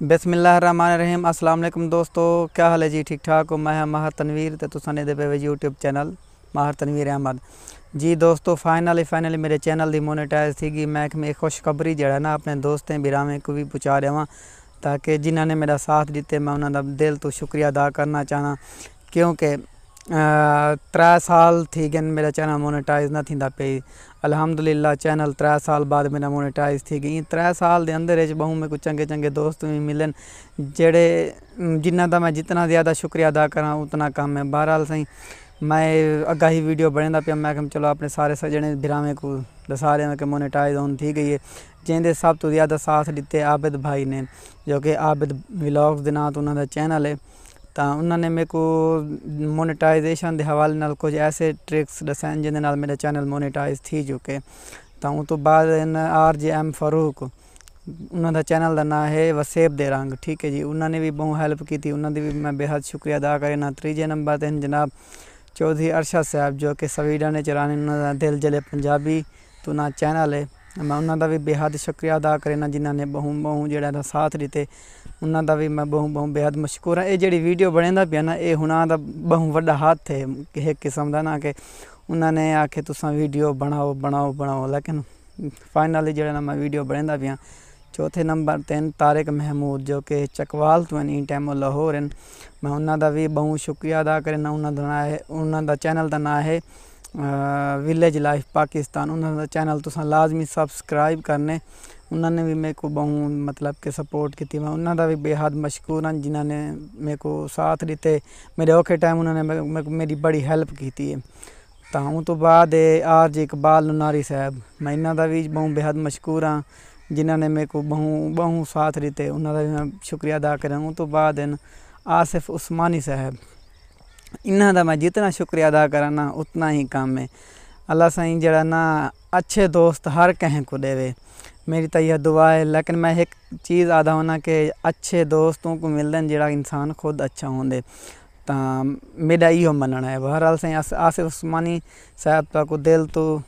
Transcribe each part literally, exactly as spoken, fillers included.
بسم اللہ الرحمن الرحیم۔ السلام علیکم دوستو، کیا حال ہے جی؟ ٹھیک ٹھاک ہو؟ میں ہاں ماہر تنویر تے تساں ݙیہدے پئے وے یوٹیوب چینل ماہر تنویر احمد۔ جی دوستو، فائنلی فائنلی میݙے چینل دی مونیٹائز تھی ڳئی۔ میں ہک خوشخبری جیڑھا نا اپݨے دوستیں بھراویں کوں وی پہنچا ݙیواں، تاکہ جنہاں نے میݙا ساتھ ݙتے، میں انہاں دا دل توں شکریہ ادا کرݨا چاہناں، کیونکہ ترے سال تھی ڳئن میݙا چینل مونیٹائز نہ تھیندا پئی۔ الحمدللہ چینل ترے سال بعد میݙا مونیٹائز تھی ڳئی۔ ایں ترے سال دے اندر اچ ٻہوں میکوں چنڳے چنڳے دوست وی ملن، جیڑھے جنہاں دا میں جتنا زیادہ شکریہ ادا کراں اتنا کم ہے۔ بہرحال سئیں، میں اڳاں ہی ویڈیو بݨیندا پیاں، میں آکھم چلو اپݨے سارے سڄݨے بھراویں کوں ݙسا ݙیواں کہ مونیٹائز ہݨ تھی ڳئی ہے۔ جیندے سب توں زیادہ ساتھ ݙتے عابد بھائی نے، جو کہ عابد ولاگز دے ناں توں انہاں دا چینل ہے۔ تاں انہاں نے میکوں مونیٹائزیشن دے حوالے نال کجھ ایسے ٹرکس ݙسائن جیندے نال میݙا چینل مونیٹائز تھی چکے۔ تاں اوں توں بعد ہن آر جے ایم فاروق، انہاں دا چینل دا ناں ہے وسیب دے رنگ، ٹھیک ہے جی، انہاں نے وی ٻہوں ہیلپ کیتی، انہاں دی وی میں بے حد شکریہ ادا کرینداں۔ تریجے نمبر تے ہن جناب چوہدری ارشد صاحب، جو کہ سویڈن اچ رہندن، انہاں دا دل جلے پنجابی توں ناں چینل ہے۔ میں انہاں دا وی بے حد شکریہ ادا کرینداں جنہاں نے ٻہوں ٻہوں جیڑھا نا ساتھ ݙتے، انہاں دا وی میں ٻہوں ٻہوں بے حد مشکور ہاں۔ اے جیڑھی ویڈیو بݨیندا پیاں نا، اے انہاں دا ٻہوں وݙا ہتھ ہے ہک قسم دا نا، کہ انہاں نے آکھے تساں ویڈیو بݨاؤ بݨاؤ بݨاؤ، لیکن فائنلی جیڑھا نا میں ویڈیو بݨیندا پیاں۔ چوتھے نمبر تے ہن طارق محمود، جو کہ چکوال توں ہن، ایں ٹائم او لاہور ہن۔ میں انہاں دا وی ٻہوں شکریہ ادا کرینداں۔ انہاں دا ناں ہے، انہاں دا چینل دا ناں ہے ولیج لائف پاکستان۔ انہاں دا چینل تساں لازمی سبسکرائب کرݨے۔ انہاں نے وی میکوں ٻہوں مطلب کہ سپورٹ کیتی۔ میں انہاں دا وی بے حد مشکور ہاں جنہاں نے میکوں ساتھ ݙتے۔ میݙے اوکھے ٹائم انہاں نے میکوں، میکوں، میݙی بڑی ہیلپ کیتی ہے۔ تاں اوں توں بعد ہے آر جے اقبال نناری صاحب، میں انہاں دا وی ٻہوں بے حد مشکور ہاں جنہاں نے میکوں ٻہوں ٻہوں ساتھ ݙتے، انہاں دا وی میں شکریہ ادا کرینداں۔ اوں توں بعد ہن آصف عثمانی صاحب، انہاں دا میں جتنا شکریہ ادا کراں نا اتنا ہی کم ہے۔ اللہ سائیں جیڑھا نا اچھے دوست ہر کہیں کوں ݙیوے، میݙی تاں ایہا دعا ہے۔ لیکن میں ہک چیز آہدا ہونداں کہ اچھے دوست اونکوں ملدن جیڑھا انسان خود اچھا ہوندے۔ تاں میݙا ایہو منݨا ہے۔ بہرحال سائیں آص-، آصف عثمانی صاحب تہاکوں دل توں،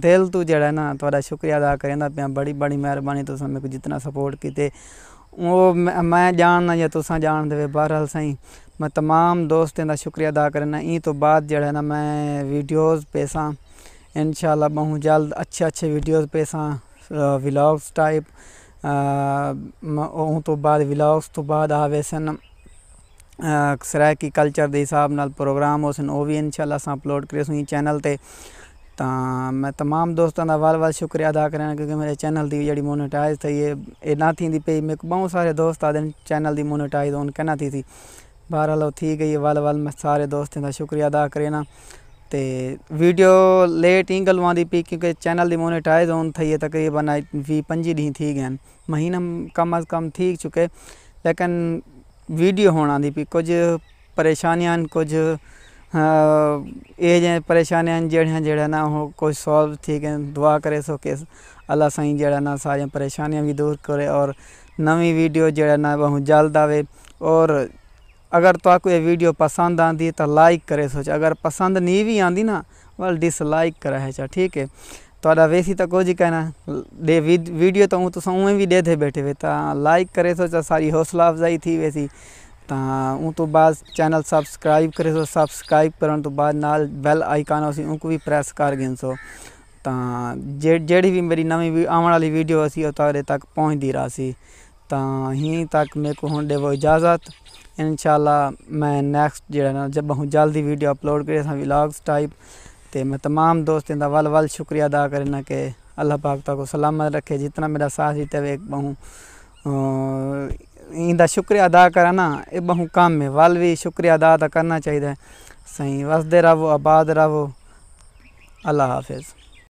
دل توں جیڑھا ہے نا تہاݙا شکریہ ادا کریندا پیاں۔ بڑی بڑی مہربانی تساں میکوں جتنا سپورٹ کیتے۔ او میں، میں ڄاݨنا یا تساں ڄاݨدے وے۔ بہرحال سائیں میں تمام دوستیں دا شکریہ ادا کرینداں۔ ایں توں بعد جیڑھا ہے نا میں ویڈیوز پیساں انشاءاللہ ٻہوں جلد اچھے اچھے ویڈیوز پیساں، آ، ولاگز ٹائپ، آ، م-، اوں توں بعد ولاگز توں بعد آ ویسن، آ، سرائیکی کلچر دے حساب نال پروگرام ہوسن، او وی انشاءاللہ اساں اپلوڈ کریسوں ایں چینل تے۔ تاں میں تمام دوستاں دا ول ول شکریہ ادا کرینداں کیونکہ میݙے چینل دی جیڑھی مونیٹائز تھئی ہے، اے نہ تھیندی پئی۔ میکوں ٻہوں سارے دوست آہدن چینل دی مونیٹائز ہݨ کینا تھیسی۔ بہرحال او تھی ڳئی ہے، ول ول میں سارے دوستیں دا شکریہ ادا کرینداں۔ تے ویڈیو لیٹ ایں ڳلوں آندی پئی کیونکہ چینل دی مونیٹائز ہݨ تھئی ہے، تقریباً اڄ ویہہ پنجی ݙینہہ تھی ڳئن، مہینہ کم از کم تھی چکے، لیکن ویڈیو ہݨ آندی پئی۔ کجھ پریشانیاں ہن، کجھ، آ، اے جیہے پریشانیاں ہن جیڑھیاں، جیڑھا نا او کجھ سالو تھی ڳئن۔ دعا کریسو کہ اللہ سائیں جیڑھا نا ساریاں پریشانیاں وی دور کرے اور نویں ویڈیو جیڑھا نا ٻہوں جلد آوے۔ اور اگر تہاکوں اے ویڈیو پسند آندی ہے تاں لائک کریسو چا، اگر پسند نی وی آندی نا، ول ڈس لائک کریسو چا، ٹھیک ہے۔ تہاݙا ویسی تاں کجھ ہی کہنا، ݙے ویڈ-، ویڈیو تاں اوں تساں اونویں وی ݙیہدے ٻیٹھے وے، تاں لائک کریسو چا، ساری حوصلہ افزائی تھی ویسی۔ تاں اوں توں بعد چینل سبسکرائب کریسو، سبسکرائب کرݨ توں بعد نال بیل آئیکن ہوسی، اونکوں وی پریس کر گھنسو۔ تاں جے-، جیڑھی وی میݙی نویں وی-، آوݨ والی ویڈیو ہوسی، او تہاݙے تک پہنچدی رہسی۔ تاں ہیں تک میکوں ہݨ ݙیوو اجازت۔ انشاءاللہ میں نیکسٹ جیڑھا نا جب ٻہوں جلدی ویڈیو اپلوڈ کریساں ولاگز ٹائپ۔ تے میں تمام دوستیں دا ول ول شکریہ ادا کرینداں کہ اللہ پاک تہاکوں سلامت رکھے۔ جتنا میݙا ساتھ ݙتے وے ٻہوں، آ، ایندا شکریہ ادا کرݨا اے ٻہوں کم ہے، ول وی شکریہ ادا تاں کرݨا چاہیدا ہے۔ سائیں وسدے رہو، آباد رہو۔ اللہ حافظ۔